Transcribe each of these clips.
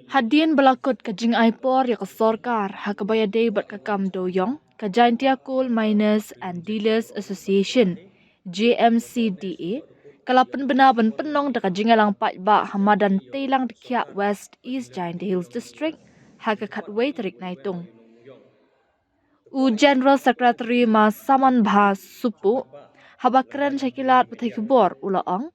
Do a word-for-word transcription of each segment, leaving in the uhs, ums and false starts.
Hadien ba la kut ka jingai por ïa ka sorkar ha kaba ïadei bad ka kam dewiong, ka Jaintia Coal Miners and Dealers Association, J M C D A, ka la pynbna ban pynlong da ka jingïalang paidbah ha madan Teilang Dkhiah, West East Jaintia Hills District, ha ka khatwei tarik Naitung. U General Secretary Ma Samanbha Supu, haba kren sha ki lad pathai khubor, u la ong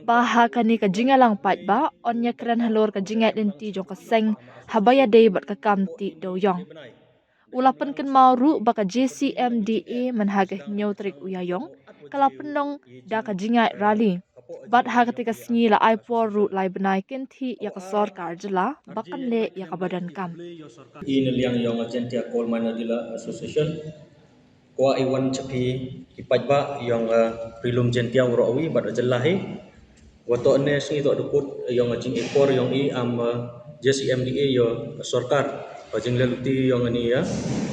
ba ha kane ka jingïalang paidbah yn ïakren halor ka jingïaid lynti jong ka seng haba ïadei bad ka kam tih dewiong. U la pynkynmaw ruh ba ka J C M D A mynha ka hynñiew tarik u Ïaïong ka la pynlong da ka jingïaid rally. Bad ha kata ka sngi la ai por ruh lai bnai kynthih ïa ka sorkar jylla ba kan leh ïa kaba donkam. I na liang ïong Jaintia Coal Miner Dealer Association, kwah i wan chaphang ki paidbah ïong, uh, ri lum Jaintia waroh wi bad jylla hi. Wat to ne sngi to dukut ïong jingekor ïong i am, uh, J C M D A ïa sorkar. Ba jingleh luti ïong ani ïa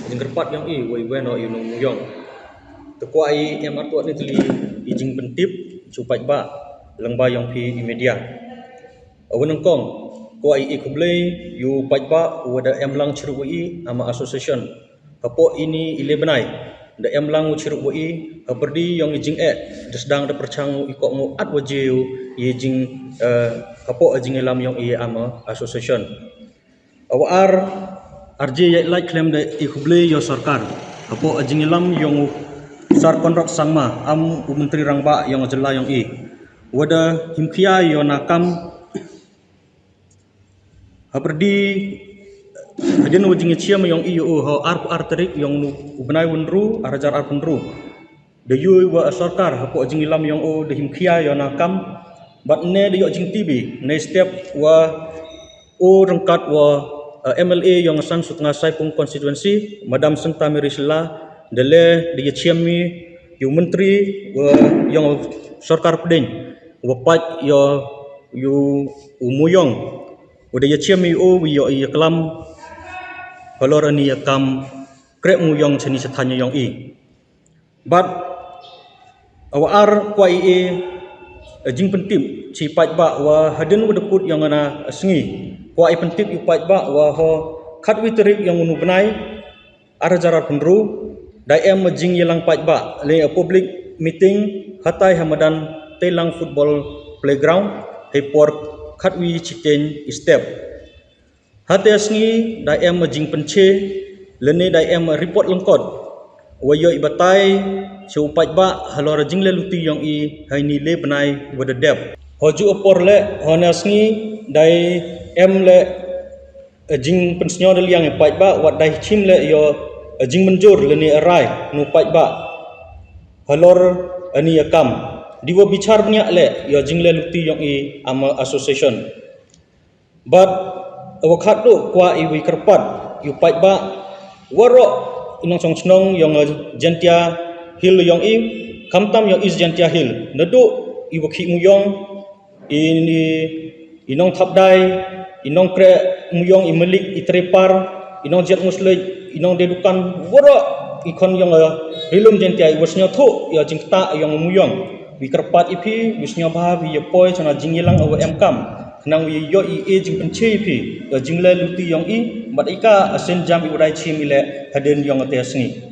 jingkyrpad ïong i wei wen o i nong ïong. Te kwah i em artuat ni teli i jingpyntip shu paidbah lyngba ïong phi i media. Awan nyngkong, kwah i i khublei ïa u paidbah u da em lang chirup i ama association. Hapoh ini i le bnai da em lang u chirup i ha pyrdi ïong i jingeh da sdang da pyrchang u i kok ngu at waje u i jing, eh, hapoh jingïalam ïong i ama association. Awa ar arje ïa lait khlem da i khublei ïa sorkar hapoh jingïalam ïong u Sir Conrad Sangma am u Myntri Rangbah ïong jylla ïong i. Wada himkhia ïa na kam ha pyrdi hadien wa jingïachiam ïong i ïa u ha arphew ar tarik ïong u bnai wa hynriew ar hajar arphew hynriew. Da ïoh wa sorkar hapoh jingïalam ïong u da himkhia ïa na kam bad ne da ïoh jingtibi ne step wa u ryngkat wa, eh, M L A ïong San Sutnga Saipung constituency, Madam Santa Mary Shylla, da le da ïachiam i ïa u Myntri wa ïong sorkar pdeng wa pait ïa u Muyong. Wa da ïachiam i u wi ïa i ïaklam halor ani ïa kam kreh Muyong chani chathan ïong i. Bad awa ar kwah i e jingpyntip chi paidbah wa hadien wa da kut ïong ana sngi. Kwah i pyntip i paidbah wa ho khatwi tarik ïong unu bnai ar hajar arphew hynriew da em jingïalang paidbah le a public meeting hatai ha madan Teilang Football Playground hei por khatwi chiteng i step. Hate sngi da em jingpynche lane da em report lyngkot wa ïoh i batai sha u paidbah halor jingle luti ïong i haini le bnai wa da dep. Ho ju apor le ho na sngi da em le jingpynsngew da liang i paidbah wat da chim le ïoh jingmynjur lane arai nu paidbah halor ani ïa kam di wa bichar bniah le ïoh jingle luti ïong i ama association. Bad awa khatduh kwah i wi kyrpad ïa u paidbah waroh i nongchong chnong ïong Jaintia Hill ïong i khamtam ïong East Jaintia Hill naduh i wa khih Muyong i, i, i nong Thapdai i nong Kreh Muyong i Malik i Trepar i nong Jiat Nguslej i nong Dedukan waroh i khon ïong, eh, ri lum Jaintia i wa sngewthuh ïa jingktah ïong Muyong. Wi kyrpad i phi wi sngewbha phi ïa poi chana jingïalang awa em kam khnang wi ïoh i e jingpynche i phi ïa jingle luti ïong i bad i ka asen jam i wa dai chim i le hadien ïong ate sngi.